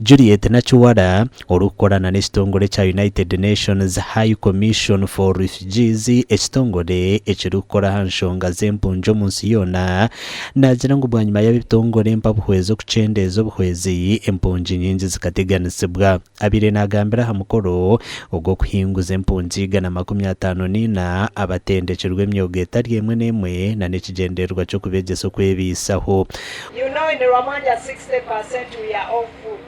Juliet Nakiwala, orikukorana n'ekitongore ekya United Nations High Commission for Refugees, ekitongore ekirikukora aha nshonga z'empungi omu nsi yoona, naagira ngu bwanyima y'ab'ebitongore mpabuhwezi okukyendeeza obuhwezi, empungi nyingi zikateganisibwa. Abaire naagambira aha mukoro ogw'okuhinguza empungi 154 abatendekirwe emyoga etari emwe n'emwe na n'ekigyendererwa ky'okubeegyesa okwebaisaho. You know in Rwamwanja 60% we are off food.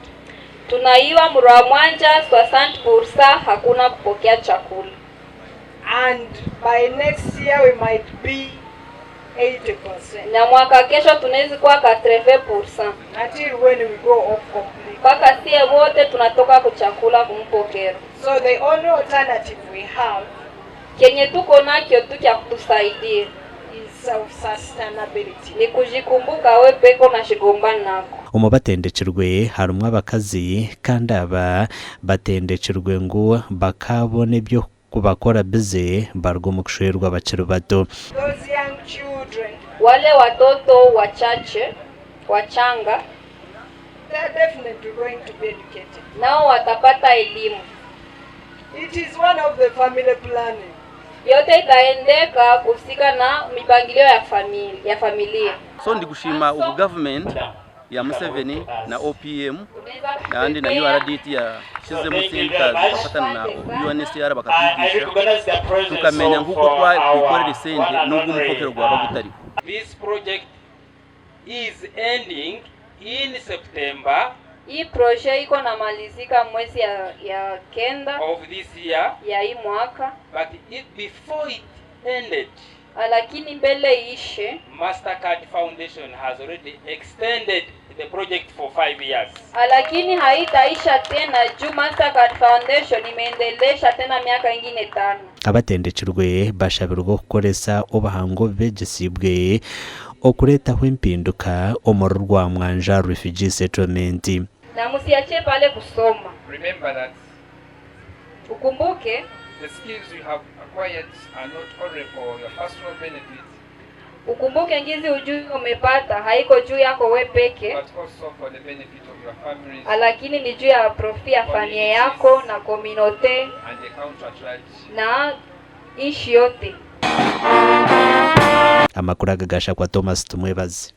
Tunaiwa mu Rwamwanja 60% hakuna kupokea chakula. And by next year we might be 80%. Na mwaka kesho tunawezi kuwa 80%. Until when we go off completely. Mpaka sie wote tunatoka kuchakula kumpokero. So the only alternative we have Kenye tuko nakyo tu kya kutusaidia is self-sustainability. Ni kujikumbuka we peke unashigombana nako. Omu batendekirwe harimu abakazi kandi aba batendekirwe ngu bakaabona eby'okubakora bize baruga omu kushwerwa bakiri bato. Those young children. Wale watoto wachache, wachanga. They are definitely going to be educated. Nao watapata elimu. It is one of the family planning. Yote itaendeka kuhusika na mipangilio ya famili, ya familia. So ndikushima obu government ya Museveni na OPM kandi na URDT yashizemu sente zikafatana na UNHCR bakatwigisha tukamenya nkuku twakwikorera esente nubwo omupokero gwaba gutariho. This project is ending in September. Hii projet iko namalizika mwezi ya, ya kenda of this year, ya hii mwaka. But it, before it ended, Lakini mbele iishe, Mastercard Foundation has already extended the project for 5 years. Lakini haitaisha tena juu Mastercard Foundation imeendelesha tena miaka ingine tano. Abatendekirwe bashabirwe okukoresa obuhango obu beegyesiibwe okureetaho empinduka omuri Rwamwanja Refugee Settlement. Na musiachie pale kusoma. Remember that Ukumbuke the skills you have acquired are not only for your personal benefit, Ukumbuke ngizi ujuzi umepata haiko juu yako we peke, but also for the benefit of your families lakini ni juu ya profit ya familia yako na communauté and the country at large. na nchi yote. Amakuru aga gashakwa Thomas Tumwebaze.